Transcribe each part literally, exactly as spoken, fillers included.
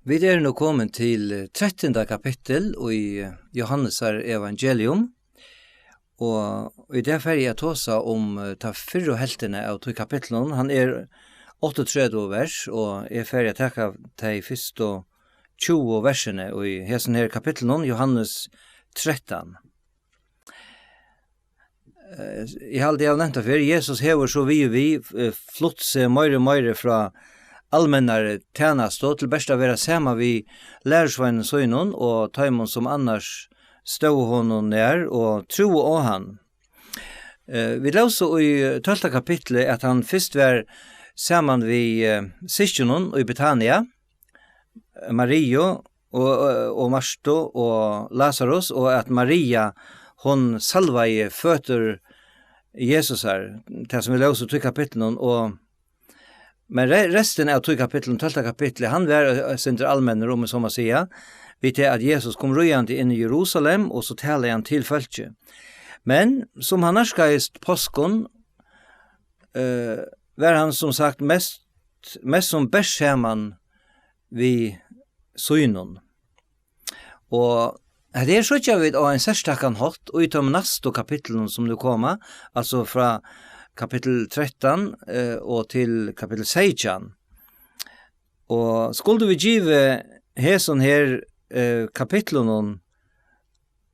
Vit eru nú komin til trettanda kapittul í Jóhannesar evangelium, og í dag fari eg at tosa um, eh, ta fyrru helvtina av tí kapitlinum. Hann er áttaogtretivu vers, og eg fari at taka tey fyrstu tjúgu versini í hesum her kapitlinum, Jóhannes trettan. Eh, eg haldi, eg havi nevnt tað fyrr. Jesus hevur so við og við, eh, flutt seg meira og meira frá almennari tænastu til bert at vera saman við lærisveinum sínum og teimum, sum annars stóðu honum nær og trúðu á hann. Eh, vit lósu í tólvta kapitli, at hann fyrst var saman við, eh, systkinum í Betania, Mariu og, og, og Martu og Lasarus, og at Maria, hon salvaði føtur Jesusar, tað sum vit lósu í tí kapitlinum, og, men re-, restin av tí kapitlinum, tólvta kapitli, hann var, eh, eitt sindur almennur, um eg so má siga, við tað at Jesus kom ríðandi inn í Jerusalem, og so talaði hann til fólkið. Men sum hann nærkaðist páskum, eh, var hann sum sagt mest, mest sum bert saman við sínum. Og hetta her síggja vit á ein serstakan hátt í teimum næstu kapitlunum, sum nú koma, altso frá kapittul trettan, eh, og til kapittul seytjan. Og skuldu vit givið hesum her, eh, kapitlunum,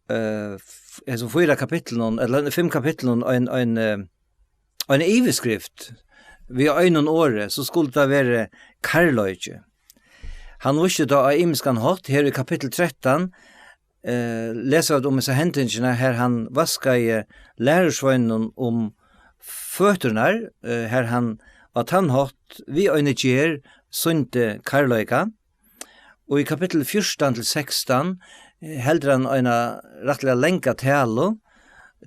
eh, f-, hesum fýra kapitlunum, ella fimm kapitlunum, ein, ein, eh, ein yvirskrift við einum orði, so skuldi tað verið kærleiki. Hann vísti tá á ymiskan hátt. Her í kapittul trettan, eh, lesa vit um hesa hendingina, har hann vaskaði lærisveinunum um føturnar, eh, har hann á tann hátt við eini gerð sýndi kærleika. Og í kapittul fjúrtan til sekstan, eh, heldur hann eina rættiliga langa talu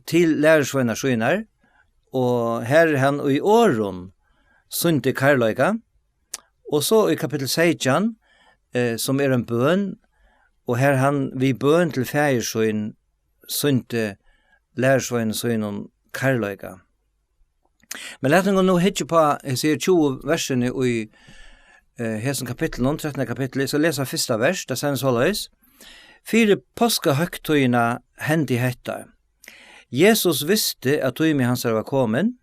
til lærisveinar sínar, og har hann í orðum sýndi kærleika. Og so í kapittul seytjan, eh, sum er ein bøn, og har hann við bøn til faðir sín sýndi lærisveinum sínum kærleika. Men lat okkum nú hyggja upp á hesi her tjúgu versini í, eh, hesum kapitlinum, trettanda kapitli, so lesa fyrsta vers, tað stendur soleiðis: Fyri páskahøgtíðina hendi hetta. Jesus visti, at tími hansara var komin,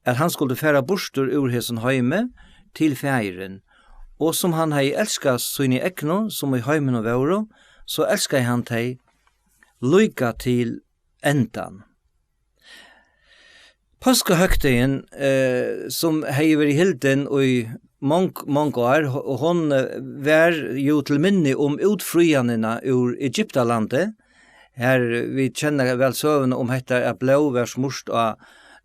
at hann skuldi fara burtur úr hesum heimi til Faðirin, og sum hann hevði elskað síni egnu, sum í heiminum vóru, so elskaði hann tey líka til endan. Páskahøgtíðin, eh, sum hevði verið hildin í mong, mong ár, ho-, hon, eh, var jú til minni um útfríðanina úr Egyptalandi. Her, eh, vit kenna væl søguna um hetta, at blóð var smurt á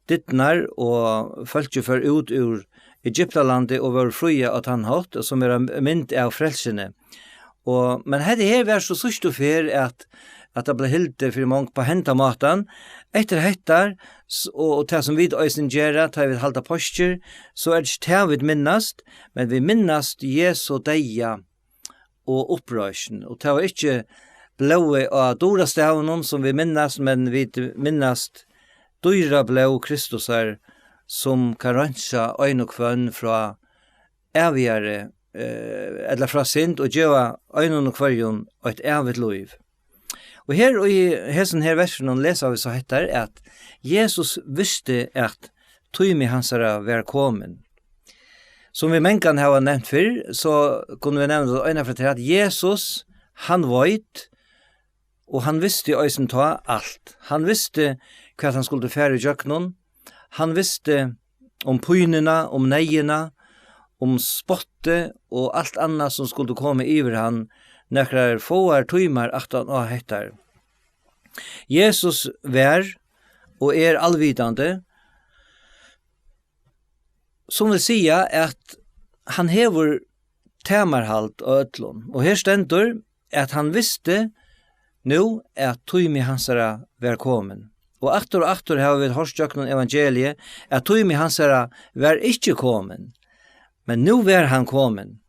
dyrnar, og fólkið fór út úr Egyptalandi og vóru fríað á tann hátt, sum er ein mynd av frelsuni. Og, men hetta her var so síðstu ferð, at, at tað bleiv hildið fyri mong á henda mátan. Eftir hetta, s-, og, og tað sum vit eisini gera, tá vit halda páskir, so er tað ikki tað, vit minnast, men vit minnast Jesu deyða og uppreisn. Og tað var ikki blóðið á durastavinum, sum vit minnast, men vit minnast dýra blóð Kristusar, sum kann reinsa ein og hvønn frá ævigari, eh, ella frá synd, og geva einum og hvørjum eitt ævigt lív. Og her í hesum her versunum lesa vit so hetta, at Jesus visti, at tími hansara var komin. Sum vit mangan hava nevnt fyrr, so kunnu vit nevna eina ferð afturat, at Jesus, hann veit, og hann visti eisini tá alt. Hann visti, hvat hann skuldi fara ígjøgnum. Hann visti um pínuna, um neyðina, um spottið og alt annað, sum skuldi koma yvir hann nakrar fáar tímar aftan á hetta. Jesus var og er alvitandi, sum vil siga, at hann hevur tamarhald á øllum. Og her stendur, at hann visti nú, at tími hansara var komin. Og aftur og aftur hava vit hoyrt gjøgnum evangeliið, at tími hansara var ikki komin. Men nú var hann komin.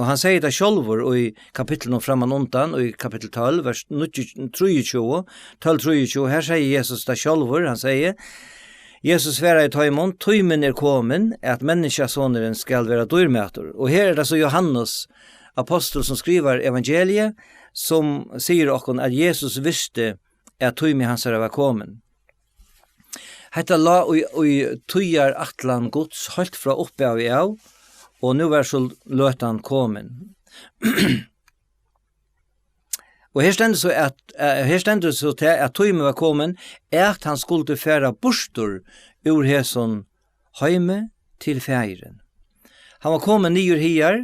Og hann segði tað sjálvur í kapitlinum framman undan, í kapittul tólv, vers níggju, trýogtjúgu, tólv trýogtjúgu, her segði Jesus tað sjálvur, hann segði, Jesus svaraði teimum: Tímin er komin, at Menniskjasonurin skal vera dýrmætur. Og her er tað so Jóhannes, apostul, sum skrivar evangeliið, sum sigur okkum, at Jesus visti, at tími hansara var komin. Hetta lá í, í tíðarætlan Guds heilt frá upphavi av, og nú var so løtan komin. Og her stendur so, at, eh, her stendur so tað, at tími var komin, at hann skuldi fara burtur úr hesum heimi til Faðirin. Hann var komin niður higar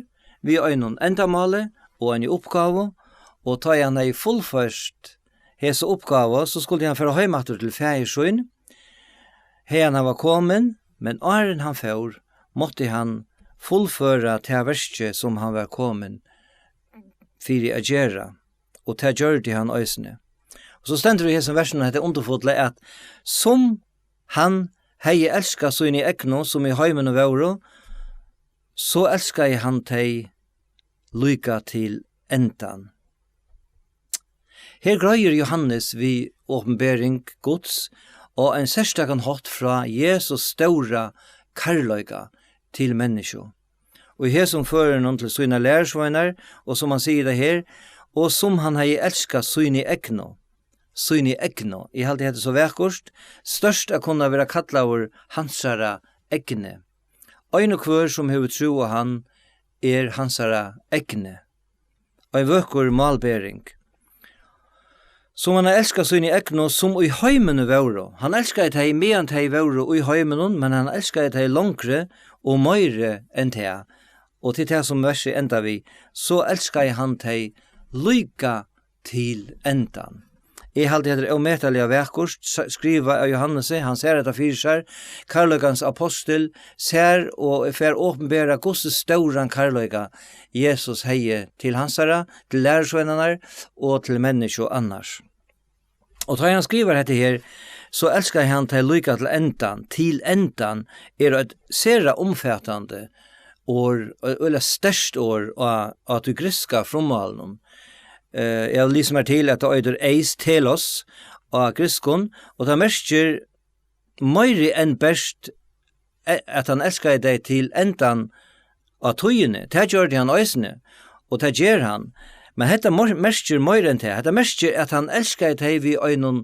við einum endamáli og eini uppgávu, og tá ið hann hevði fullført hesa uppgávu, so skuldi hann fara heim aftur til faðir sín, haðan hann var komin, men áðrenn hann fór, mátti hann fullføra tað verkið, sum hann var komin fyri at gera, og tað gjørdi hann eisini. Og so stendur í hesum versinum hetta undurfulla, at sum hann hevði elskað síni egnu, sum í heiminum vóru, so elskaði hann tey líka til endan. Her greiðir Jóhannes við opinbering Guds á ein serstakan hátt frá Jesus stóra kærleika til menniskju. Og í hesum førinum til sínar lærisveinar, og sum hann sigur tað her, og sum hann hevði elskað síni egnu, síni egnu. Eg haldi, hetta er so vakurt, stórt at kunna vera kallaður hansara egni. Ein og hvør, sum hevur trúð á hann, er hansara egni. Ein vøkur málbering. Sum hann elskar síni egnu, sum í heiminum vóru. Hann elskaði tey, meðan tey vóru í heiminum, men hann elskaði tey longri og meiri enn tað. Og til tað, sum versið endar við, so elskaði hann tey líka til endan. Eg haldi, hetta er ómetaliga vakurt, s-, skrivað av Jóhannesi. Hann sær hetta fyri sær, kærleikans apostul, sær og fær opinbera, hvussu stóran kærleika Jesus hevði til hansara, til lærisveinarnar og til menniskju annars. Og tá hann skrivar hetta her, so elskaði hann tey líka til endan. Til endan er eitt sera umfatandi orð, og, og sterkt orð á, á tí grikska frummálinum. Eh, eg havi lisið mær til, at tað eitur eis telos á grikskum, og tað merkir meiri enn bert, e-, at hann elskaði tey til endan á tíðini. Tað gjørdi hann eisini, og tað ger hann. Men hetta mor-, merkir meira enn tað. Hetta merkir, at hann elskaði tey við einum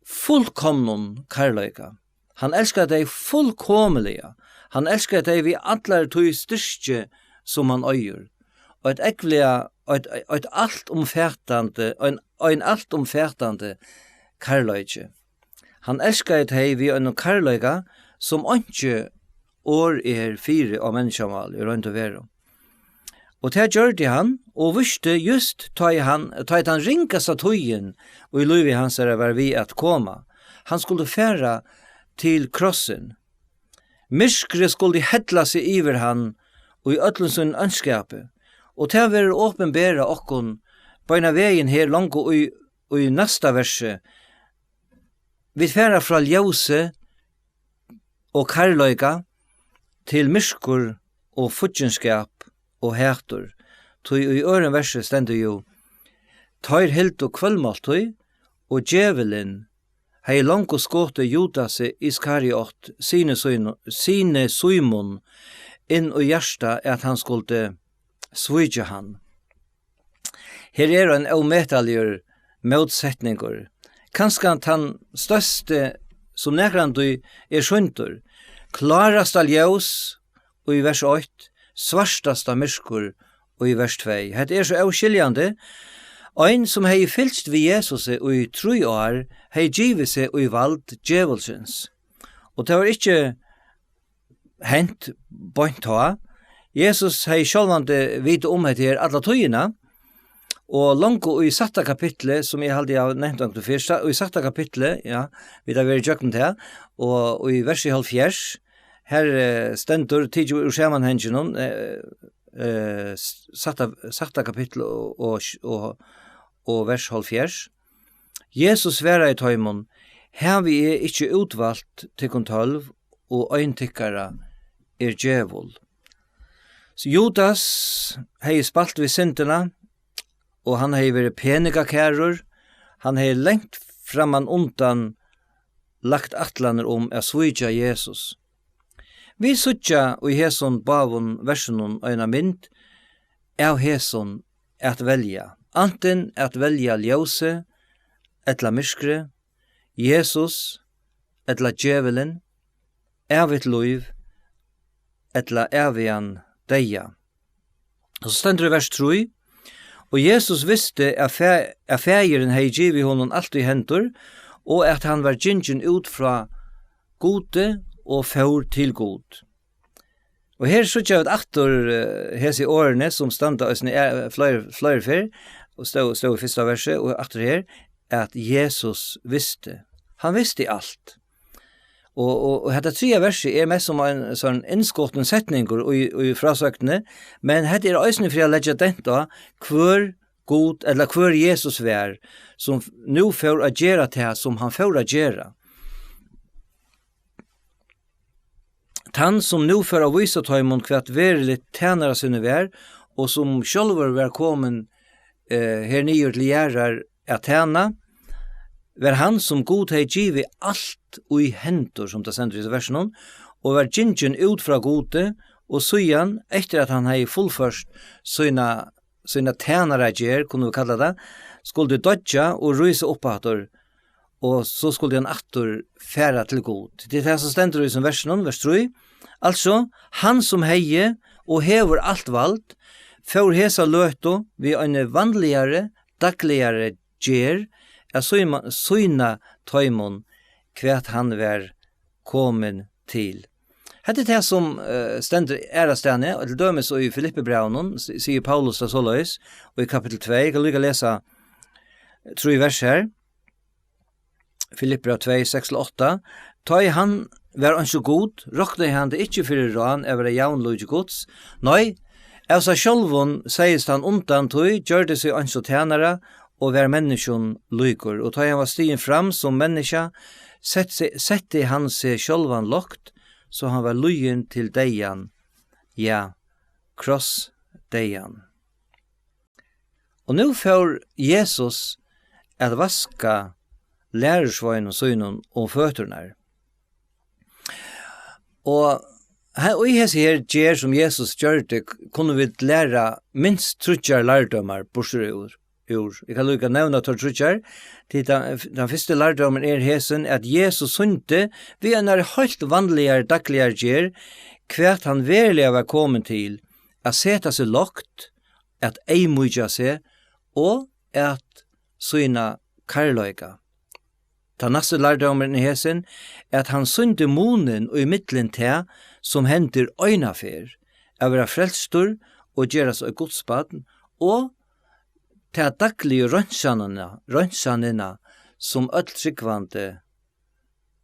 fullkomnum kærleika. Hann elskaði tey fullkomiliga. Hann elskaði tey við allari tí styrki, sum hann eigur. Eitt ógvuliga, eitt, eitt altumfatandi, ein, ein altumfatandi kærleiki. Hann elskaði tey við einum kærleika, sum einki orð er fyri á menniskjamál í roynd og veru. Og tað gjørdi hann, og vísti, júst tá ið hann, tá ið tann ringasta tíðin í lívi hansara var við at koma. Hann skuldi fara til krossin. Myrkrið skuldi hella seg yvir hann í øllum sínum óndskapi, og tað verður opinberað okkum beinanvegin her longu í, í næsta versi. Vit fara frá ljósi og kærleika til myrkur og fíggindskap og hatur. Tí í øðrum versi stendur jú: Teir hildu kvøldmáltíð, og djevulin hevði longu skotið Judasi Iskariot, syni sín-, syni Símun, inn í hjartað, at hann skuldi svíkja hann. Her er ein ómetaligur mótsetningur. Kanska tann størsti, sum nakrantíð er sýndur. Klárasta ljós í vers eitt, svartasta myrkur í vers tvey. Hetta er so óskiljandi. Ein, sum hevði fylgst við Jesusi í trý ár, hevði givið seg í vald djevulsins. Og tað var ikki hent beint tá. Jesus hevði sjálvandi vitað um hetta her alla tíðina, og longu í sætta kapitli, sum eg haldi, eg havi nevnt onkuntíð fyrr, sa-, í sætta kapitli, ja, vit hava verið gjøgnum tað, og í versi hálvfjerðs, her, eh, stendur, tikið úr samanhanginum, eh, eh, s-, sætta, sætta kapittul og, og, og, og vers hálvfjerðs. Jesus svaraði teimum: Havi eg ikki útvalt tykkum tólv, og ein tykkara er djevul? So Judas hevði spælt við syndina, og hann hevði verið peningakærur. Hann hevði langt framman undan lagt ætlanir um at svíkja Jesus. Vit síggja í hesum báðum versunum eina mynd, av hesum at velja. Antin at velja ljósið ella myrkrið, Jesus ella djevulin, evigt lív ella evigan deyða. Og so stendur í vers trý: "Og Jesus visti, at fa-, at Faðirin hevði givið honum alt í hendur, og at hann var gingin út frá Gudi og fór til Gud." Og her síggja vit aftur, eh, hesi orðini, sum standa eisini, eh, fleiri, fleiri ferð, og stóð, stóð í fyrsta versi, og aftur her, at Jesus visti. Hann visti alt. Og, og, og hetta triðja versið er mest sum ein sånn innskotin setningur í, í frásøgnini, men hetta er eisini fyri at leggja dent á, hvør Gud, ella hvør Jesus var, sum f-, nú fór at gera tað, sum hann fór at gera. Tann, sum nú fór at vísa teimum, hvat veruligt tænara sinni var, og sum sjálvur var komin, eh, her niður til jarðar at tæna, var hann, sum Gud hevði givið alt í hendur, sum tað stendur í hesum versinum, og var gingin út frá Gudi, og síðan, eftir at hann hevði fullført sína, sína tænaragerð, kunnu vit kalla tað, skuldi doyggja og rísa upp aftur, og so skuldi hann aftur fara til Gud. Tað er tað, sum stendur í hesum versinum, vers trý. Altso, hann, sum hevði og hevur alt vald, fór hesa løtu við eini vanligari, dagligari gerð at síma-, sýna teimum, hvat hann var komin til. Hetta er tað, sum, eh, stendur aðrastaðni, og til dømis í Filippibrævinum, s-, sigur Paulus tað soleiðis, og í kapitel tvey, eg kann líka lesa trý vers her. Filippibræv tvey, seks til átta: "Tá ið hann var eins og Gud, roknaði hann tað ikki fyri rán at vera javnlíki Guds. Nei, av sær sjálvum segðist hann undan tí, gjørdi seg eins og tænara og var menniskjum líkur. Og tá ið hann var stigin fram sum menniskja, sett seg, setti hann seg sjálvan lágt, so hann var lýðin til deyðan, ja, krossdeyðan." Og nú fór Jesus at vaska lærisveinum sínum um føturnar. Og he-, og í hesi her gerð, sum Jesus gjørdi, k-, kunnu vit læra minst tríggjar lærdómar burtur úr, úr. Eg kann líka nevna teir tríggjar. Tí tann, tann fyrsti lærdómurin er hesin, at Jesus sýndi við einari heilt vanligari, dagligari gerð, hvat hann veruliga var komin til, at seta seg lágt, at eyðmýkja seg og at sýna kærleika. Tann næsti lærdómurin er hesin, at hann sýndi munin í millum tað, sum hendir eina ferð, at vera frelstur og gerast eitt Guds barn, og ta dagligu reinsanina, reinsanina, sum øll trúgvandi,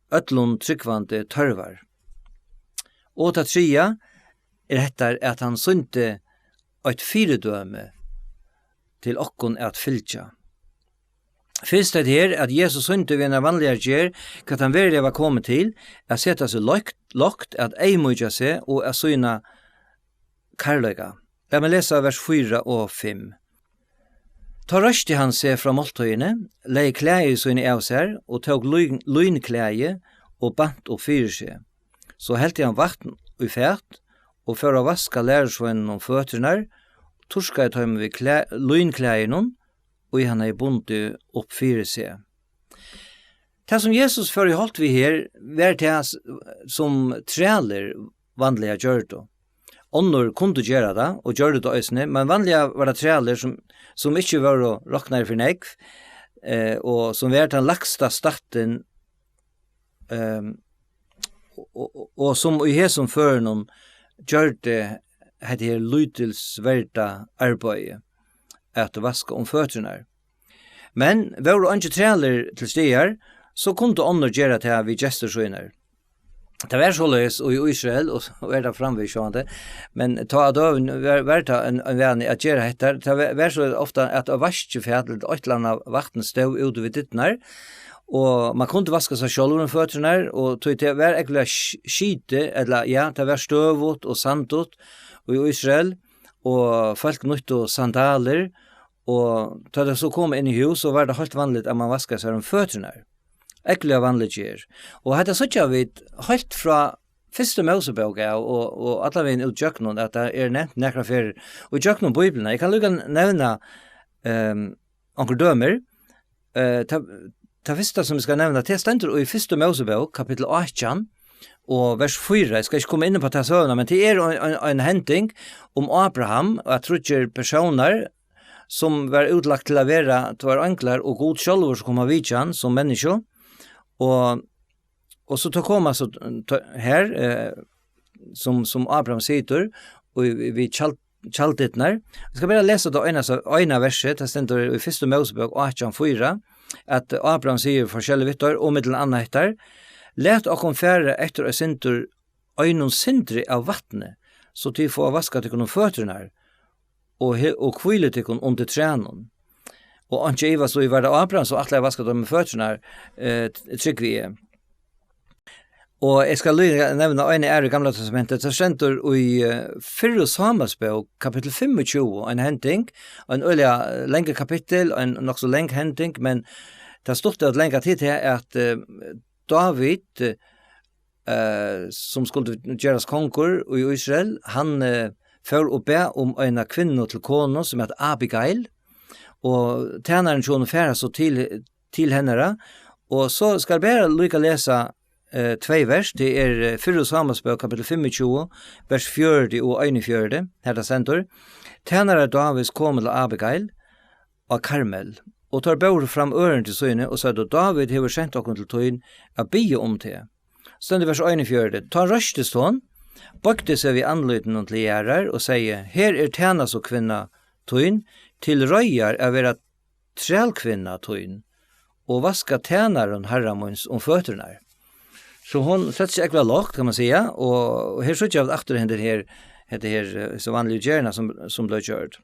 øllum trúgvandi tørvar. Og tað triðja er hetta, at hann sýndi eitt fyridømi til okkum at fylgja. Fyrst hetta her, at Jesus sýndi við eina vanligari gerð, hvat hann veruliga var komin til, at seta seg lágt, lágt, at eyðmýkja seg og at sýna kærleika. Lat meg lesa vers fýra og fimm. Tá reisti hann seg frá máltíðini, legði klæði síni av sær og tók lín-, línklæði og bant upp fyri seg. So helti hann vatn í fat og fór at vaska lærisveinunum føturnar, turkaði teimum við klæ-, línklæðunum, ið hann hevði bundið upp fyri seg. Tað, sum Jesus fór í holt við her, var tað, s-, sum trælir vanliga gjørdu. Onnur kundu gera tað, og gjørdu tað eisini, men vanliga var tað trælir, sum, sum ikki vóru roknaðir fyri nógv, eh, og sum var tann lægsta stættin, ehm, og, og, og, og sum í hesum førunum gjørdu hetta her lítilsverda arbeiði at vaska um føturnar. Men vóru eingir trælir til staðar, so kundu onnur gera tað við gestir sínar. Tað var soleiðis í Ísrael, og, og er tað framvegis sjálvandi, men tá á døgum var, var tað ein, ein vani at gera hetta. Tað var, var so ofta, at eitt vaskifat, ella eitt ella annað vatn, stóð úti við dyrnar, og man kundi vaska seg sjálvur um føturnar, og tí tað var ógvuliga sk-, skitið, ella, ja, tað var støvut og sandut í Ísrael, og fólk nýttu sandalir, og tá tey so komu inn í hús, so var tað heilt vanligt, at man vaskaði sær um føturnar. Ógvuliga vanlig gerð. Og hetta síggja vit heilt frá fyrstu Mósebók av, og, og allan vegin út gjøgnum, at tað er nevnt nakrar ferðir, og gjøgnum Bíbliuna. Eg kann líka nevna, ehm, onkur dømir. Eh, tað, tað fyrsta sum eg skal nevna, tað stendur í fyrstu Mósebók, kapittul átjan, og vers fýra. Eg skal ikki koma inn á ta søguna, men tað er ein, ein, ein hending um Abraham, og at tríggir persónar, sum var útlagt til at vera tveir einglar, og Gud sjálvur, sum kom á vitjan sum menniskju, og, og so tá koma so, tá, her, eh, sum, sum Abraham situr, og við, við tjald-, tjaldyrnar. Eg skal bara lesa tað eina, eina versið, tað stendur í fyrstu Mósebók átjan fýra, at Abraham sigur forskelligt við teir, og millum annað hetta: "Lat okkum fara eftir eitt sindur, einum sindri av vatni, so tit fáa vaskað tykkum um føturnar, og he-, og hvílið tykkum undir trænum." Og einki ivast, og var tað Abraham, sum ætlaði at vaska teimum føturnar, eh, trúgvi eg. Og eg skal líka nevna eina aðra í Gamla Testamenti. Tað stendur í, eh, fyrru Sámuelsbók, kapittul fimmogtjúgu, ein hending, ein øgiliga, eh, langur kapittul, ein nokk so lang hending, men tað stutta og langa til er at, eh, Dávid, eh, sum skuldi gerast kongur í Ísrael, hann, eh, fór og bað um eina kvinnu til konu, sum æt Abigail, og tænarin hjá honum fara so til, til hennara, og so skal bara líka lesa, eh, tvey vers, tað er, eh, fyrru Sámuelsbók, kapittul fimmogtjúgu, vers fjøruti og einogfjøruti, har tað stendur: "Tænarar Dávids komu til Abigail á Karmel, og teir bóru fram ørindi síni og søgdu: 'Dávid hevur sent okkum til tín at biðja um teg.'" Stendur vers einogfjøruti: "Tá reistist hon, boygdi seg við andlitinum til jarðar og segði: 'Her er tænastukvinna tín, til reiðar at vera trælkvinna tín og vaska tænarum harra míns um føturnar.'" So hon setti seg ógvuliga lágt, kann man siga, og, og her síggja vit aftur hendan her, hetta her, eh, so vanligu gerðina sum, sum bleiv gjørd.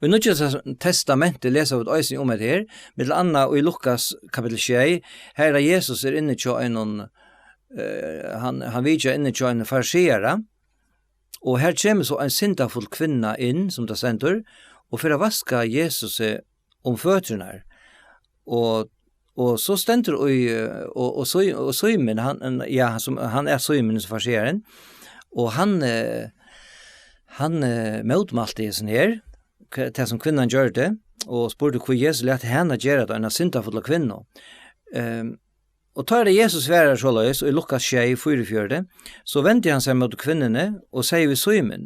Og í Nýggja Testamenti lesa vit eisini um hetta her, millum annað í Lukas kapittul sjey, har er Jesus er inni hjá einum, eh, hann, hann vitjar inni hjá einum fariseara, og her kemur so ein syndafull kvinna inn, sum tað stendur, og fer at vaska Jesusi um føturnar. Og, og so stendur í, eh, og, og, Sý-, og Símun, hann, ja, sum, hann er Símun, sum farisearin, og hann, eh, hann, eh, mótmælti hesum her, hva-, tað sum kvinnan gjørdi, og spurdi, hví Jesus læt hana gera tað, eina syndafulla kvinnu. Ehm, Og tá er tað Jesus svarar soleiðis í Lukas sjey, fýraogfjøruti, so vendi hann seg móti kvinnuni og segði við Símun: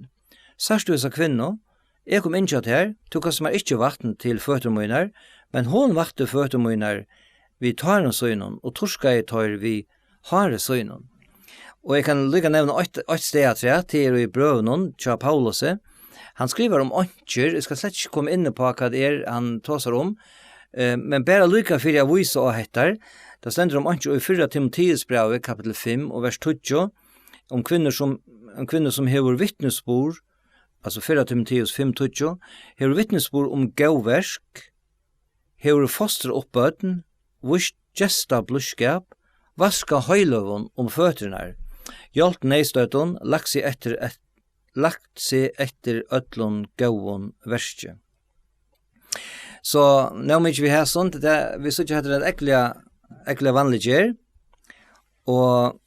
"Sært tú hesa kvinnu? Eg kom inn hjá tær, tú gavst mær ikki vatn til føtur mínar, men hon vatti føtur mínar við tárum sínum og turkaði teir við hári sínum." Og eg kann líka nevna eitt, eitt stað afturat, tað er í brøvunum hjá Paulusi. Hann skrivar um einkjur, eg skal slett ikki koma inn á hvat tað er, hann tosar um, eh, men bara líka fyri at vísa á hetta, tað stendur um einkjur í fyrra Timoteusbrævi, kapittul fimm og vers tíggju, um kvinnur sum, um kvinnu sum hevur vitnisburð, altso fyrra Timoteus fimm tíggju, hevur vitnisburð um góð verk, hevur fostrað upp børn, víst gestablíðskap, vaskað heiløgum um føturnar, hjálpt neyðstøddum, lagt seg eftir, et-, lagt seg eftir øllum góðum verki. So, nóg mikið við hesum, tað, vit síggja, hetta er ein ógvuliga, ógvuliga vanlig gerð. Og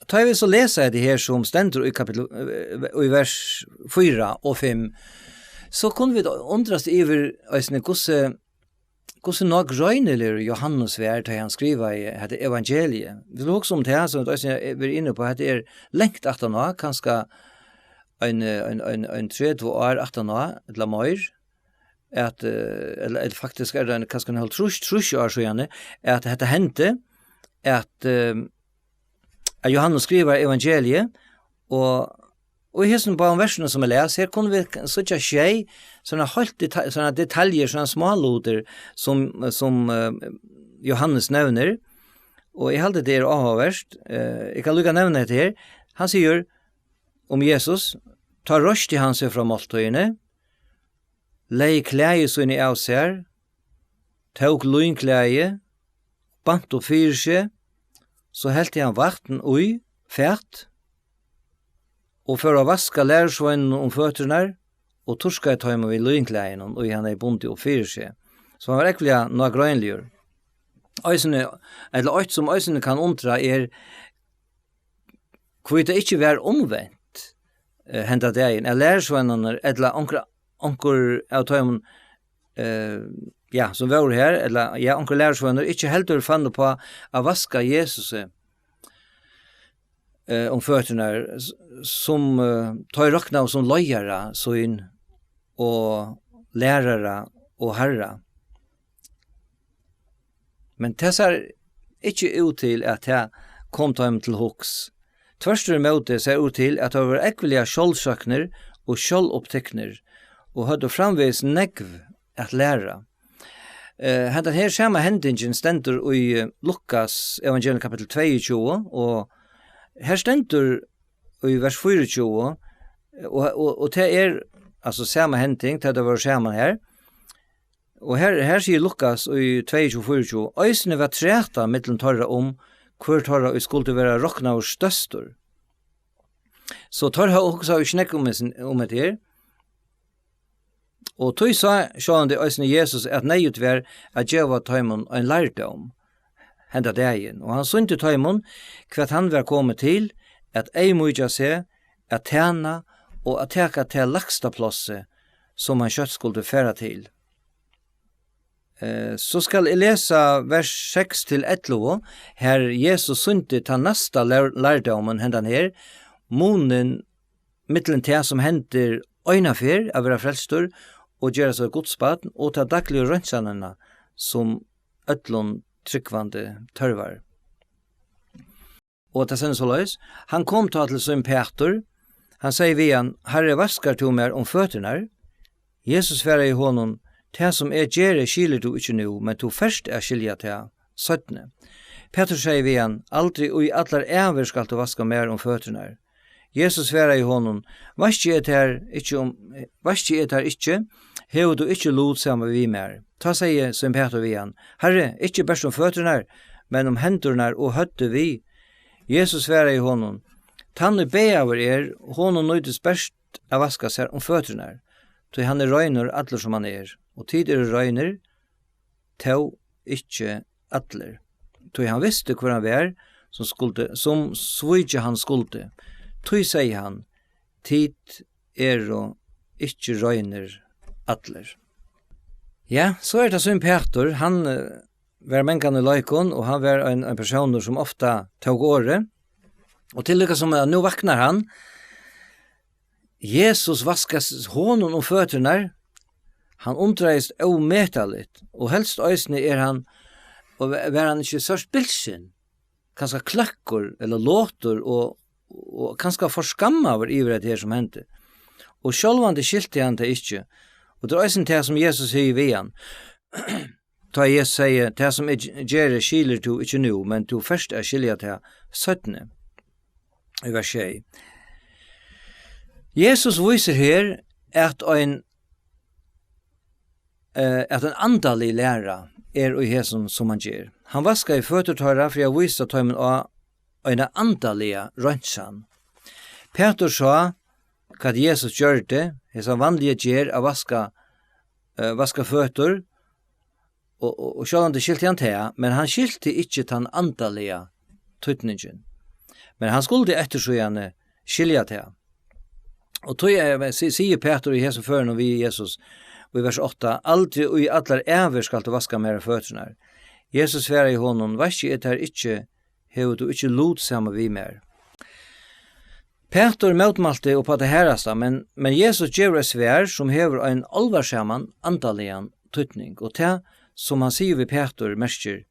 tá vit so lesa hetta her, sum stendur í kapittul, eh, í vers fýra og fimm, so kunnu vit undrast yvir eisini, hvussu, hvussu nágreiniligur Jóhannes var, tá hann skrivaði hetta evangeliið. Vit skulu hugsa um tað, sum vit eisini eru inni á, hetta er langt aftaná, kanska ein, ein, ein, ein tretivu ár aftaná, ella meir, at, eh, ella, ella faktisk er tað ein, kanska ein hálvtrýss, trýss ár síðani, at hetta hendi, at, eh, at Jóhannes skrivar evangeliið, og, og í hesum báðum versunum, sum eg las, her kunnu vit k-, síggja sjey, sovorðnar heilt deta-, sovorðnar detaljur, sovorðnar smálutir, sum, sum, eh, Jóhannes nevnir, og eg haldi, tað er áhugavert. Eh, eg kann líka nevna hetta her. Hann sigur um Jesus: "Tá reisti hann seg frá máltíðini, legði klæði síni av sær, tók línklæði, bant upp fyri seg, so helti hann vatn í fat og fór at vaska lærisveinunum um føturnar og turkaði teimum við línklæðinum, ið hann hevði bundið upp fyri seg." So hann var ógvuliga nágreiniligur. Eisini, ella eitt, sum eisini kann undra, er, hví tað ikki var umvent, eh, henda dagin, at lærisveinarnir ella onkur, onkur av teimum, eh, ja, sum vóru her, ella, ja, onkur lærisveinur ikki heldur fann upp á at vaska Jesusi, eh, um føturnar, s-, sum, eh, teir roknaðu sum leiðara sín og lærara og harra. Men tað sær ikki út til, at tað kom teimum til hugs. Tvørturímóti sær út til, at teir vóru ógvuliga sjálvsøknir og sjálvupptiknir og høvdu framvegis nógv at læra. Eh, hendan her sama hendingin stendur í, eh, Lukas evangelium kapittul tveyogtjúgu, og her stendur í vers fýraogtjúgu, og, og, og tað er, altso, sama hending, tá teir vóru saman her. Og her, her sigur Lukas í tveyogtjúgu fýraogtjúgu: "Eisini var træta millum teirra um, hvør teirra ið skuldi vera roknaður størstur." So teir hava hugsað ikki nógv um hesin, um hetta her. Og tí sá sjálvandi eisini Jesus, at neyðugt var at geva teimum ein lærdóm henda dagin, og hann sýndi teimum, hvat hann var komin til, at eyðmýkja seg, at tæna og at taka tað lægsta plássið, sum hann skjótt skuldi fara til. Eh, so skal eg lesa vers seks til ellivu, har Jesus sýndi tann næsta lær-, lærdómin, hendan her, munin millum tað, sum hendir eina ferð at vera frelstur og gera seg Guds barn, og ta dagligu reinsanina, sum øllum trúgvandi tørvar. Og tað stendur soleiðis: Hann kom tá til sín Pætur, hann segði við hann: "Harri, vaskar tú mær um føturnar?" Jesus svaraði honum: "Tað, sum eg geri, skilir tú ikki nú, men tú fert at skilja tað seinni." Pætur segði við hann: "Aldri í allar ævir skalt tú vaska mær um føturnar." Jesus svaraði honum: "Vaski eg tær ikki um, vaski eg tær ikki, hevur tú ikki lut saman við mær." Tá segði sín Pætur við hann: "Harri, ikki bert um føturnar, men um hendurnar og høvdið við." Jesus svaraði honum: "Tann ið bagaður er, honum nýtist bert at vaska sær um føturnar, tí hann er reinur allur sum hann er, og tit eru reinir, tó ikki allir." Tí hann visti, hvør hann var, sum skuldi, sum svíkja hann skuldi. Tí segði hann: "Tit eru ikki reinir allir." Ja, so er tað sín Pætur, hann, eh, var mangan í leikum, og hann var ein, ein persónur, sum ofta tók orðið. Og til líka sum at nú vaknar hann, Jesus vaskar s-, honum um føturnar. Hann undraðist ómetaligt, og helst eisini er hann, og ve-, var hann ikki stórt bilsin, kanska kløkkur ella lotur og, og kanska forskammaður yvir hetta her, sum hendi. Og sjálvandi skilti hann tað ikki. Og tað er eisini tað, sum Jesus sigur við hann. Tá Jesus segði: "Tað, sum eg g-, geri, skilir tú ikki nú, men tú fert at skilja tað seinni." Í vers sjey. Jesus vísir her, at ein, eh, at ein andalig læra er í hesum, sum hann ger. Hann vaskaði føtur teirra fyri at vísa teimum á eina andaliga reinsan. Pætur sá, hvat Jesus gjørdi, hesa vanliga gerð at vaska, eh, vaska føtur, og, og, og sjálvandi skilti hann tað, men hann skilti ikki tann andaliga týdningin. Men hann skuldi eftirsíðani skilja tað. Og tí er, si-, sigur Pætur í hesum førinum við Jesus í vers átta: "Aldri í allar ævir skalt tú vaska mær føturnar." Jesus svaraði honum: "Vaski eg tær ikki, hevur tú ikki lut saman við mær." Pætur mótmælti upp á tað harðasta, men, men Jesus gevur eitt svar, sum hevur ein álvarsaman andaligan týdning, og tað, sum hann sigur við Pætur, merkir: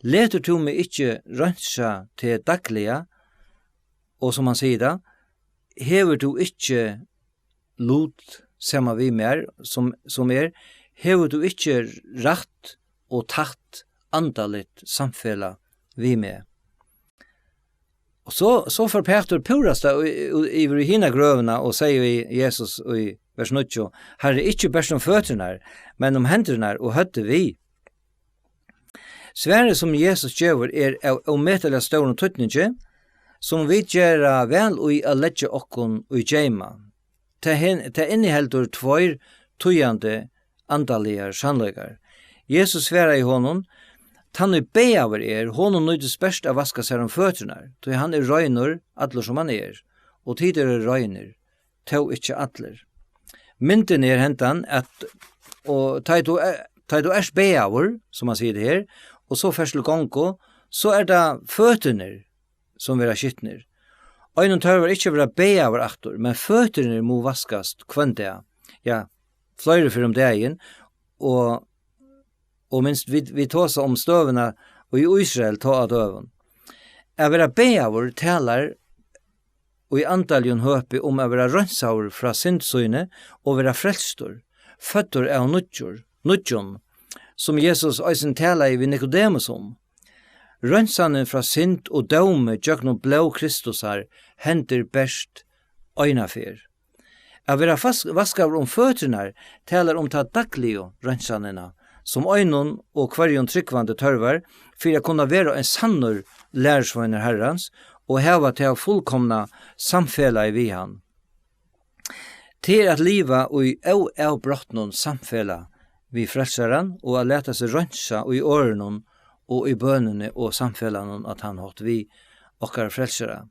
"Letur tú meg ikki reinsa teg dagliga?" Og sum hann sigur tað: "Hevur tú ikki lut saman við mær, sum, sum er, hevur tú ikki rætt og tætt andaligt samfelag við meg?" Og so, so fer Pætur púrasta í, í, yvir í hina grøvina og segði við Jesus í vers níggju: "Harri, ikki bert um føturnar, men um hendurnar og høvdið við." Svarið, sum Jesus gevur, er av ómetaliga stórum týdningi, sum vit gera væl í at leggja okkum í geyma. Tað hin-, tað inniheldur tveir týðandi andaligar sannleikar. Jesus svaraði honum: Tann ið baðaður er, honum nýtist bert at vaska sær um føturnar, tí hann er reinur, allur sum hann er, og tit eru reinir, tó ikki allir. Myndin er hendan, at, og tá ið tú er, tá ið tú ert baðaður, sum man sigur tað her, og so fert til gongu, so er tað føturnir, sum verða skitnir. Einum tørvar ikki at verða baðaður aftur, men føturnir mugu vaskast hvønn dag. Ja, fleiri ferðir um dagin, og, og minst, vit, vit tosa um støðuna í Ísrael tá á døgum. At verða baðaður talar í andaligum høpi um at verða reinsaður frá synd síni og verða frelstur, føddur av nýggjur, nýggjum, sum Jesus eisini talaði við Nikodemus um. Reinsanin frá synd og dómi gjøgnum blóð Kristusar hendir bert eina ferð. At verða fas-, vaskaður um føturnar talar um ta dagligu reinsanina, sum einum og hvørjum trúgvandi tørvar fyri at kunna vera ein sannur lærisveinur Harrans og hava tað fullkomna samfelagið við hann. Tað er at liva í óavbrotnum samfelag við Frelsaran og at lata seg reinsa í orðinum og í bønini og samfelagnum á tann hátt við okkara Frelsara.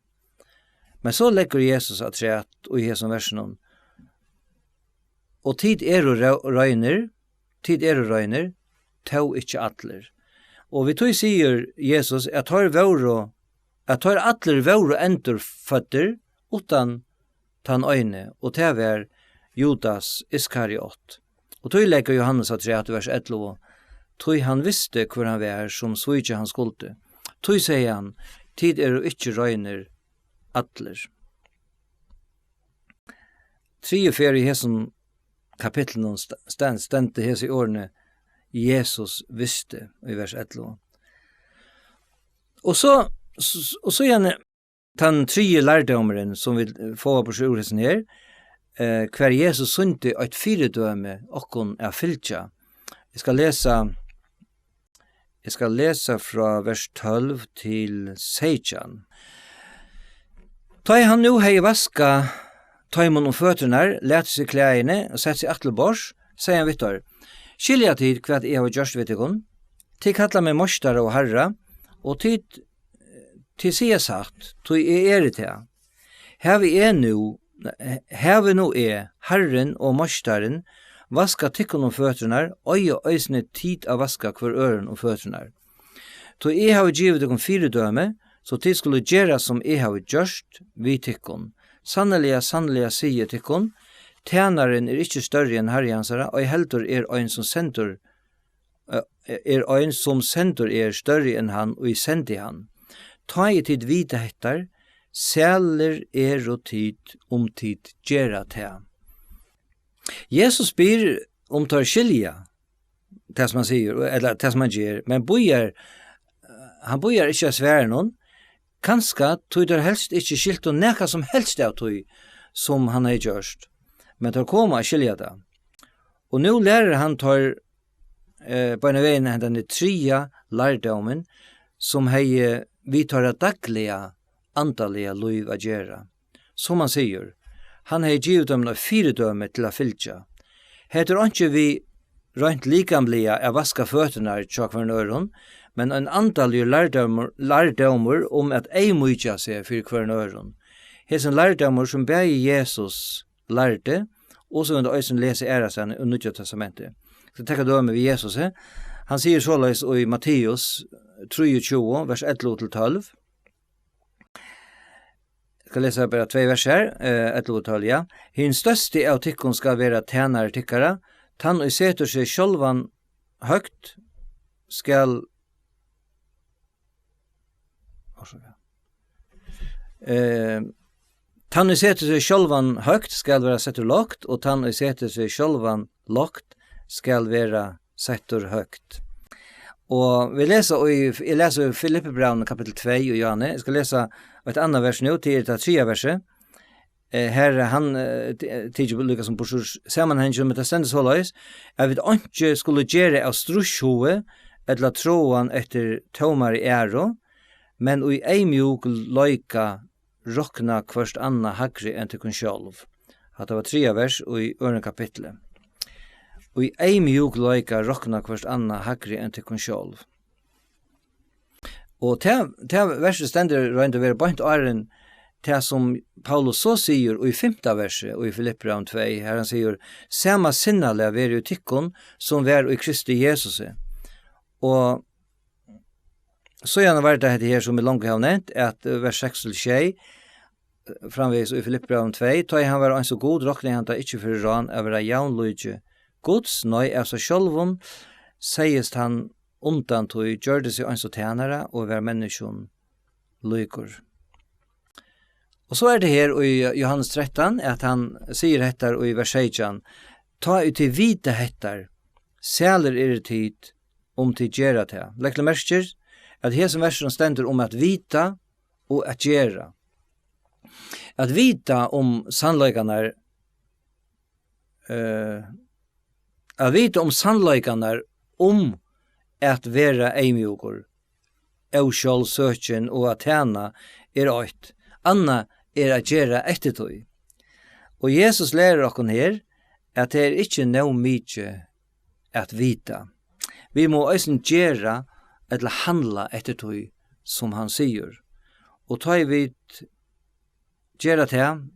Men so leggur Jesus afturat í hesum versinum: "Og tit eru ró-, reinir, tit eru reinir, tó ikki allir." Og við tí sigur Jesus, at teir vóru, at teir allir vóru endurføddir uttan tann eini, og tað var Judas Iskariot. Og tí leggur Jóhannes afturat í vers ellivu: "Tí hann visti, hvør hann var, sum svíkja hann skuldi. Tí segði hann: Tit eru ikki reinir allir." Triðju ferð í hesum kapitlinum st-, stand-, stendur hesi orðini: "Jesus visti", í vers ellivu. Og so, s-, s-, og síðani tann triði lærdómurin, sum vit fáa burtur úr hesum her, eh, hvar Jesus sýndi eitt fyridømi okkum at fylgja. Eg skal lesa, eg skal lesa frá vers tólv til seytjan. Tá ið hann nú hevði vaskað teimum um føturnar, latið seg klæðini og sett seg aftur til borðs, segði hann við teir: "Skilja tit, hvat eg havi gjørt við tykkum? Tit kalla meg meistara og harra, og tit, tit siga satt, tí eg eri tað. Havi eg nú, havi nú eg, Harrin og meistarin, vaskað tykkum um føturnar, eiga eisini tit at vaska hvør øðrum um føturnar. Tí eg havi givið tykkum fyridømi, so tit skulu gera, sum eg havi gjørt við tykkum. Sanniliga, sanniliga, sigi eg tykkum, tænarin er ikki størri enn harri hansara, ei heldur er ein, sum sendur, eh, er ein, sum sendur er, størri enn hann, ið sendi hann. Tá ið tit vita hettar, sælir eru tit, um tit gera tað." Jesus spyr, um teir skilja tað, sum hann sigur, ella tað, sum hann ger, men bíðar, hann bíðar ikki at svara honum, kanska tí teir helst ikki skiltu nakað sum helst av tí, sum hann hevði gjørt, men teir koma at skilja tað. Og nú lærir hann teir, eh, beinanvegin hendan triðja lærdómin, sum hevði við teirra dagliga andaliga lív at gera. Sum hann sigur, hann hevði givið teimum eitt fyridømi til at fylgja. Hetta er einki við reint likamliga at vaska føturnar hjá hvørjum øðrum, men ein andaligur lærdómur, lærdómur um at eyðmýkja seg fyri hvørjum øðrum. Hesin lærdómur, sum bæði Jesus lærdi, og sum vit eisini lesa aðrastaðni í Nýggja Testamenti. Eg skal taka dømi við Jesus her. Hann sigur soleiðis í Matteus trýogtjúgu, vers ellivu til tólv. Eg skal lesa bara tvey vers her, eh, ellivu og tólv, ja. "Hin størsti av tykkum skal vera tænari tykkara, tann ið setur seg sjálvan høgt skal," orsaka. Eh, "Tann ið setur seg sjálvan høgt skal vera settur lágt, og tann ið setur seg sjálvan lágt skal vera settur høgt." Og vit lesa í, eg lesi í Filippibrævinum kapittul tvey í Jóhannes. Eg skal lesa eitt annað vers nú, til tað triðja versið. Eh, her er hann, eh, ti-, eh, tikið líka sum burtur úr samanhanginum, men tað stendur soleiðis, at vit einki skulu gera av stríðshuga ella tráan eftir tómari æru, men í eyðmjúkleika rokna hvørt annað hægri enn tykkum sjálv. Hatta var triðja vers í øðrum kapitli. Í eyðmjúkleika rokna hvørt annað hægri enn tykkum sjálv. Og tað, tað versið stendur í roynd og veru beint áðrenn tað, sum Paulus so sigur í fimta versi í Filippibrævinum tvey, har hann sigur: "Sama sinnalag veri í tykkum, sum var í Kristi Jesusi." Og síðan var tað hetta her, sum eg longu havi nevnt, at, eh, vers seks til sjey, eh, framvegis í Filippibrævinum tvey: "Tá ið hann var eins og Gud, roknaði hann tað ikki fyri rán at vera javnlíki Guds, nei, av sær sjálvum segðist hann undan tí, gjørdi seg eins og tænara og var menniskjum líkur." Og so er tað her í Jóhannes trettan, at hann sigur hetta í vers seytjan: "Tá ið tit vita hetta, sælir eru tit, um tit gera tað." Legg til merkis, at hesin versurin stendur um at vita og at gera. At vita um sannleikarnar, eh, at vita um sannleikarnar um at vera eyðmjúkur, ósjálvsøkin og at tæna er eitt, annað er at gera eftir tí. Og Jesus lærir okkum her, at tað er ikki nóg mikið at vita. Vit mugu eisini gera ella handla eftir tí, sum hann sigur. Og tá ið vit gera tað,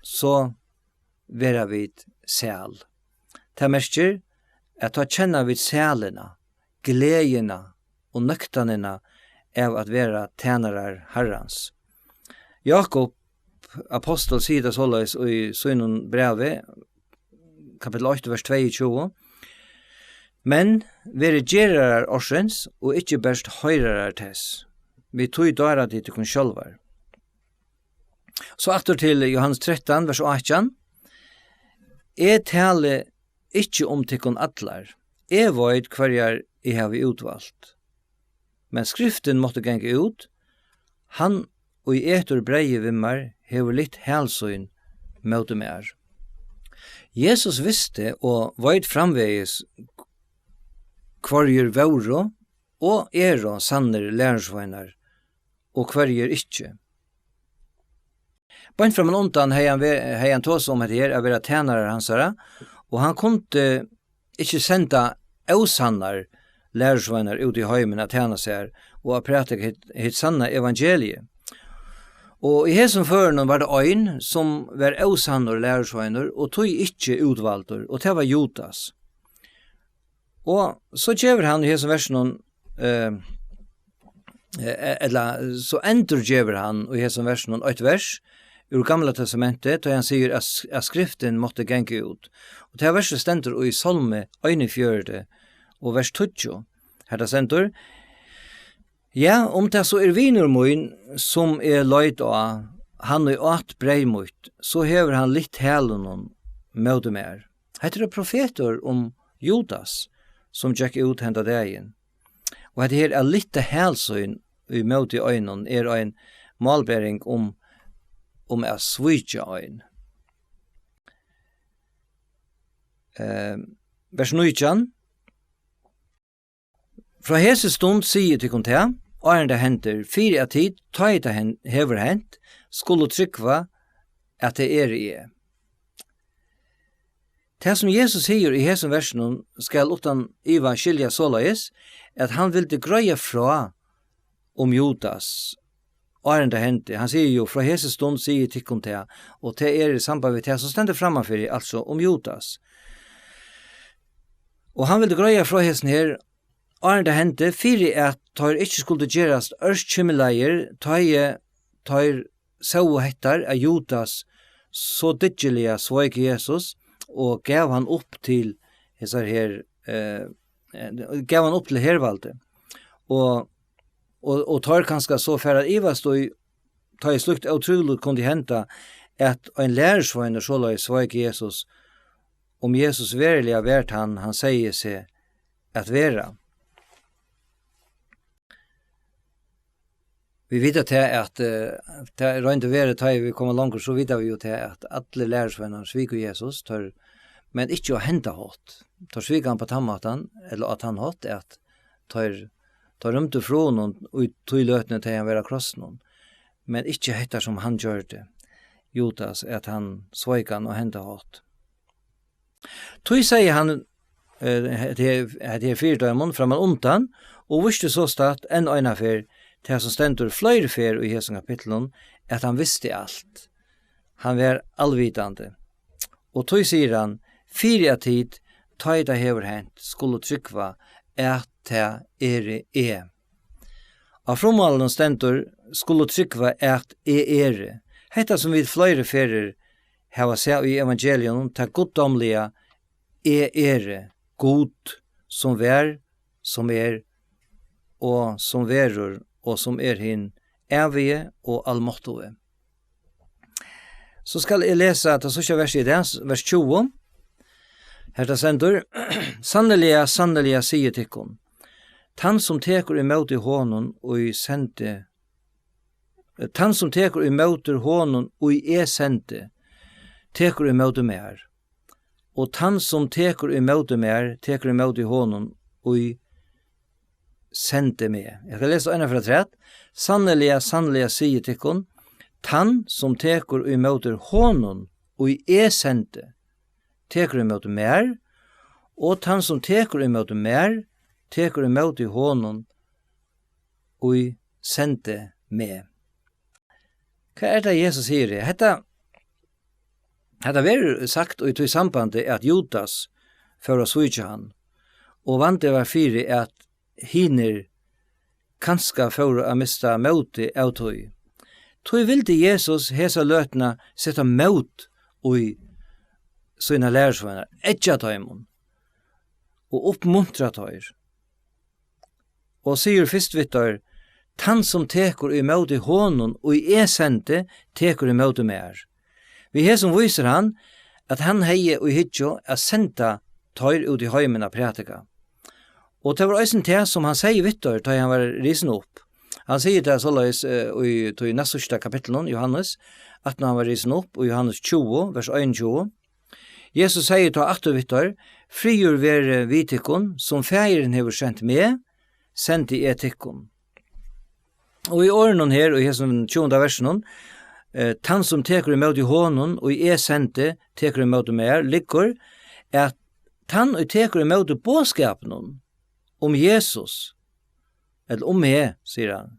so verða vit sæl. Tað merkir, at tá kenna vit sælina, gleðina og nøktanina av at vera tænarar Harrans. Jákup ápostul sigur tað soleiðis í sínum brævi, kapittul eitt, vers tveyogtjúgu: "Men verið gerarar orðsins og ikki bert hoyrarar tess, við tí dára tit tykkum sjálvar." So aftur til Jóhannes trettan, vers átjan: "Eg tali ikki um tykkum allar. Eg veit, hvørjar eg havi útvalt. Men skriftin mátti ganga út: Hann, ið etur breyðið við mær, hevur lytt hæl sín móti mær." Jesus visti og veit framvegis, hvørjir vóru og eru sannir lærisveinar og hvørjir ikki. Beint framman undan hevði hann ve-, hevði hann tosað um hetta her, at vera tænarar hansara, og hann kundi ikki senda ósannar lærisveinar út í heimin at tæna sær og at prædika hitt, hitt sanna evangeliið. Og í hesum førinum var tað ein, sum var ósannur lærisveinur og tí ikki útvaldur, og tað var Judas. Og so gevur hann í hesum versinum, eh, eh, ella so endurgevur hann í hesum versinum eitt vers úr Gamla Testamenti, tá hann sigur, at s-, at skriftin mátti ganga út. Og tað versið stendur í Sálmi einogfjøruti og vers tíggju. Har tað stendur: "Ja, um tað so er vinur mín, sum eg leit á, hann ið át breyð mítt, so hevur hann lytt hælunum móti mær." Hetta er profetur um Judas, sum gekk út henda dagin. Og hetta her at lyfta hæl sín í móti einum er ein málbering um, um at svíkja ein. Eh, vers nítjan. Frá hesi stund sigi eg tykkum tað, áðrenn tað hendir, fyri at tit, tá ið tað hen-, hevur hent, skulu trúgva, at tað eri eg. Tað, sum Jesus sigur í hesum versinum, skal uttan iva skiljast soleiðis, at hann vildi greiða frá um Judas, áðrenn tað hendi. Hann sigur jú: "Frá hesi stund sigi eg tykkum tað", og tað er í samband við tað, sum stendur frammanfyri, altso um Judas. Og hann vildi greiða frá hesum her, áðrenn tað hendi, fyri at teir ikki skuldu gerast ørkymlaðir, tá ið teir sóu hettar, at Judas so dyggiliga sveik Jesus og gav hann upp til hesar her, eh, eh, gav hann upp til hervaldið. Og, og, og teir kanska so fara at ivast í, tá ið slíkt ótrúligt kundi henda, at ein lærisveinur soleiðis sveik Jesus, um Jesus veruliga var tann, hann segði seg at vera. Vit vita tað at, eh, tað royndi verið, tá ið vit koma longur, so vita vit jú tað at allir lærisveinar sviku Jesus, teir, men ikki á henda hátt. Teir sviku hann á tann mátan, ella á tann hátt, at teir, teir rýmdu frá honum í tí løtuni, tá hann var á krossinum, men ikki hetta sum hann gjørdi, Judas, at hann sveik hann á henda hátt. Tí segði hann, eh, hetta her, hetta her fyri teimum framman undan, og vísti sostatt enn eina ferð tað sum stendur fleiri ferð í hesum kapitlinum, at hann visti alt. Hann var alvitandi. Og tí sigur hann, fyri at tit, tá ið tað hevur hent, skulu trúgva, at tað eri eg. Á frummálinum stendur, skulu trúgva, at eg eri. Hetta sum vit fleiri ferðir hava sæð í evangeliunum, tað guddómliga eg eri, Gud, sum var, sum er, og sum verður, og sum er hin ævigi og almáttugi. So skal eg lesa tað síðsta versið í dag, vers tjúgu. Hetta stendur, sanniliga, sanniliga, sigi tykkum, tann sum tekur ímóti honum, ið sendi, tann sum tekur ímóti honum, ið eg sendi, tekur ímóti mær. Og tann sum tekur ímóti mær, tekur ímóti honum, ið sendi meg. Eg skal lesa eina ferð afturat. Sanniliga, sanniliga, sigi tykkum, tann sum tekur ímóti honum, ið eg sendi, tekur ímóti mær, og tann sum tekur ímóti mær, tekur ímóti honum, ið sendi meg. Hvat er tað, Jesus sigur her? Hetta, hetta verður sagt í tí sambandi, at Judas fór at svíkja hann, og vandi var fyri, at hinir kanska fóru at mista mótið av tí. Tí vildi Jesus hesa løtuna seta mót í sínar lærisveinar, eggja teimum og uppmuntra teir. Og sigur fyrst við teir, tann sum tekur ímóti honum, ið eg sendi, tekur ímóti mær. Við hesum vísir hann, at hann hevði í hyggju at senda teir út í heimin at prædika. Og tað var eisini tað, sum hann segði við teir, tá ið hann var risin upp. Hann sigur tað soleiðis, eh, í tí næstsíðsta kapitlinum, Jóhannes, at hann var risin upp, í Jóhannes tjúgu, vers einogtjúgu. Jesus segði tá aftur við teir, friður veri við tykkum, sum Faðirin hevur sent meg, sendi eg tykkum. Og í orðunum her, í hesum tjúgunda versinum, eh, tann sum tekur ímóti honum, ið eg sendi, tekur ímóti mær, liggur, at tann, ið tekur ímóti boðskapinum um Jesus, ella um meg, sigur hann,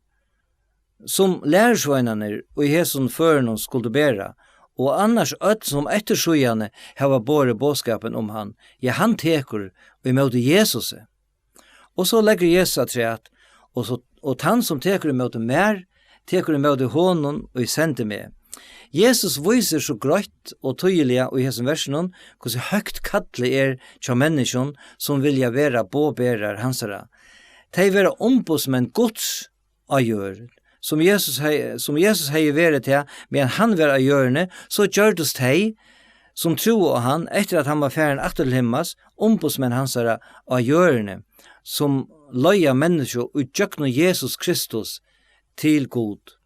sum lærisveinarnir í hesum førunum skuldu bera, og annars øll, sum eftir síðani hava borið boðskapin um hann, ja, hann tekur ímóti Jesusi. Og so leggur Jesus afturat, og, so, og tann, sum tekur ímóti mær, tekur ímóti honum, ið sendi meg. Jesus vísir so greitt og týðiliga í hesum versinum, hvussu høgt kallið er hjá menniskjum, sum vilja vera boðberar hansara. Tey verða umboðsmenn Guds á jørð. Sum Jesus hei-, sum Jesus hevði verið tað, meðan hann var á jørðini, so gjørdust tey, sum trúðu á hann, eftir at hann var farin aftur til himmals, umboðsmenn hansara á jørðini, sum leiða menniskju í gjøgnum Jesus Kristus til Gud.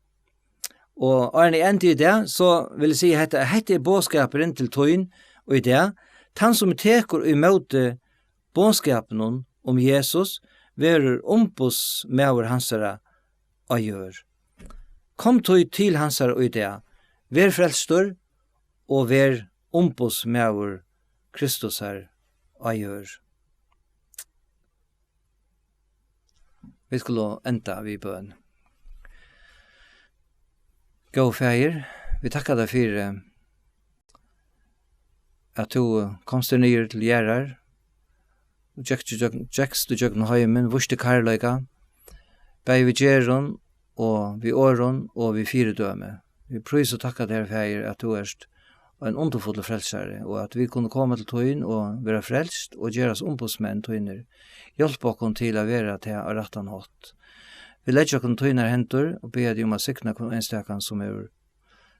Og áðrenn eg endi í dag, so vil eg siga hetta, hetta er boðskapurin til tín í dag. Tann, sum tekur ímóti boðskapinum um Jesus, verður umboðsmaður hansara á jørð. Kom tí til hansara í dag. Ver frelstur og ver umboðsmaður Kristusar á jørð. Vit skulu enda við bøn. Góði Faðir, vit takka tær fyri, at tú komst her niður til jarðar og gekst í gjøgn-, gekst í gjøgnum heimin, vísti kærleika, bæði við gerðum og við orðum og við fyridømi. Vit prísa og takka tær, Faðir, at tú ert ein undurfullur frelsari, og at vit kunnu koma til tín og vera frelst og gerast umboðsmenn tínir. Hjálp okkum til at vera tað á rættan hátt. Vit leggja okkum í tínar hendur og biðja teg um at signa hvønn einstakan, sum hevur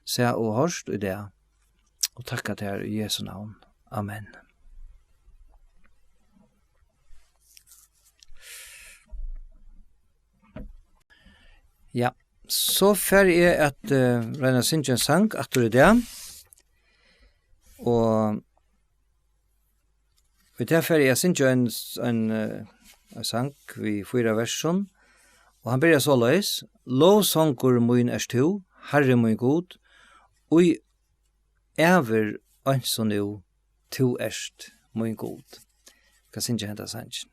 sæð og hoyrt í dag, og takka tær í Jesu navn. Amen. Ja, so fari eg at, eh, royna at syngja ein sang aftur í dag. Og í dag fari eg at syngja ein, ein, eh, ein sang við fýra versum. Og hann byrjar soleiðis: Lovsangur mín ert tú, Harri mín Gud, í ævir eins og nú, tú ert mín Gud. Eg skal syngja henda sangin.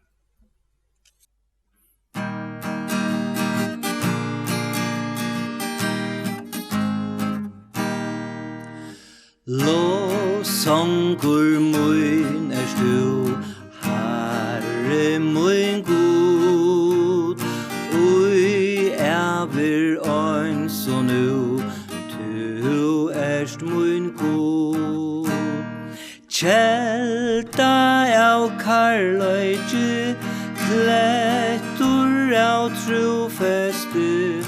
Lovsangur mín ert tú, Harri mín Gud, í ævir eins og nú, tú ert mín Gud. Kelda av kærleiki, klettur av trúfesti,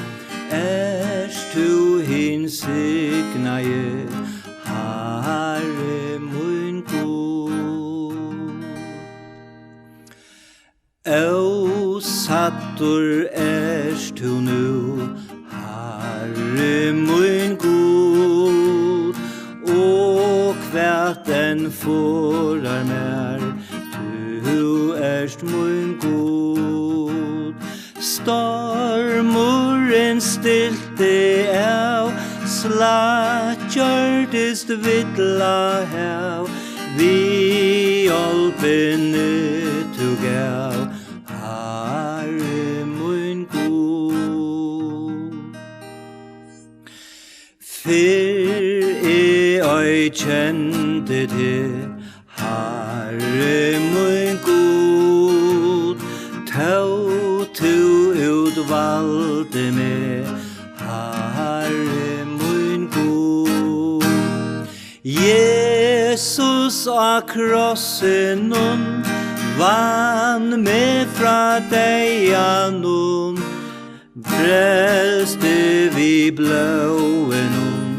ert tú hin signaði, Harri mín Gud. Ósaddur ert tú nú, Harri mín Gud, og hvat enn forðar mær, tú ert mín Gud. Stormurin stilti av, slætt gjørdist villa hav, við hjálpini tú gav, Harri mín Gud. Fyrr eg ei kendi teg, Harri mín Gud, tó tú útvaldi meg, Harri mín Gud. Jesus á krossinum vann meg frá deyðanum, frelsti við blóðinum,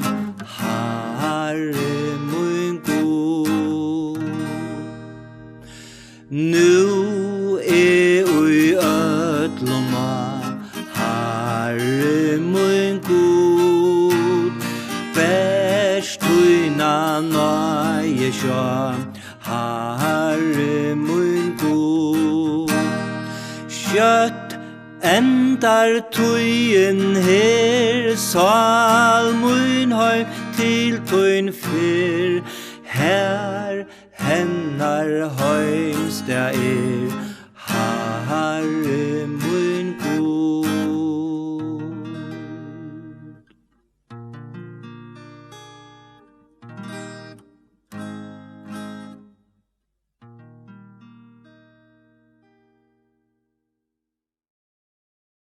Harri mín Gud. Nú eg í øllum má, Harri mín Gud, bert tína náði sjá, Harri mín Gud. Skjótt endar tíðin her, sál mín heim til tín fer, har hennar heimstað er,